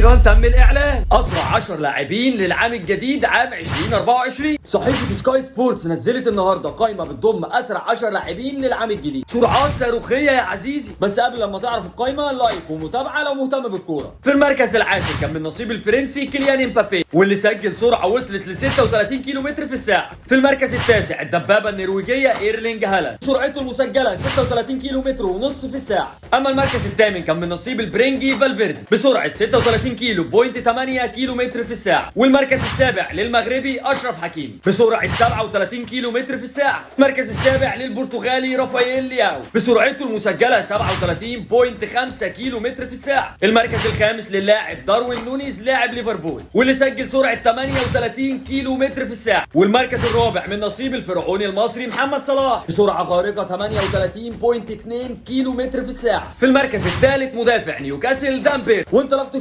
واخيرا تم الاعلان، اسرع 10 لاعبين للعام الجديد عام 2024. صحيفة سكاي سبورتس نزلت النهارده قائمة بتضم اسرع 10 لاعبين للعام الجديد، سرعات صاروخيه يا عزيزي. بس قبل لما تعرف القائمة like ومتابعة لو مهتم بالكورة. في المركز العاشر كان من نصيب الفرنسي كيليان امبابي، واللي سجل سرعة وصلت ل 36 كيلو متر في الساعة. في المركز التاسع الدبابة النرويجيه ايرلينج هالاند، سرعته المسجلة 36 كيلو متر ونص في الساعة. اما المركز الثامن كان من نصيب البرنجي فالفيردي بسرعة 36 كيلو point 8 كيلو متر في الساعة. والمركز السابع للمغربي اشرف حكيمي بسرعة 37 كيلو متر في الساعة. المركز السابع للبرتغالي رافائيل لياو بسرعته المسجلة 37.5 كيلو متر في الساعة. المركز الخامس للاعب داروين نونيز لاعب ليفربول، واللي سجل سرعة 38 كيلو متر في الساعة. والمركز الرابع من نصيب الفرعوني المصري محمد صلاح بسرعة خارقة 38.2 كيلو متر في الساعة. في المركز الثالث مدافع نيوكاسل دامبير، وانطلاقته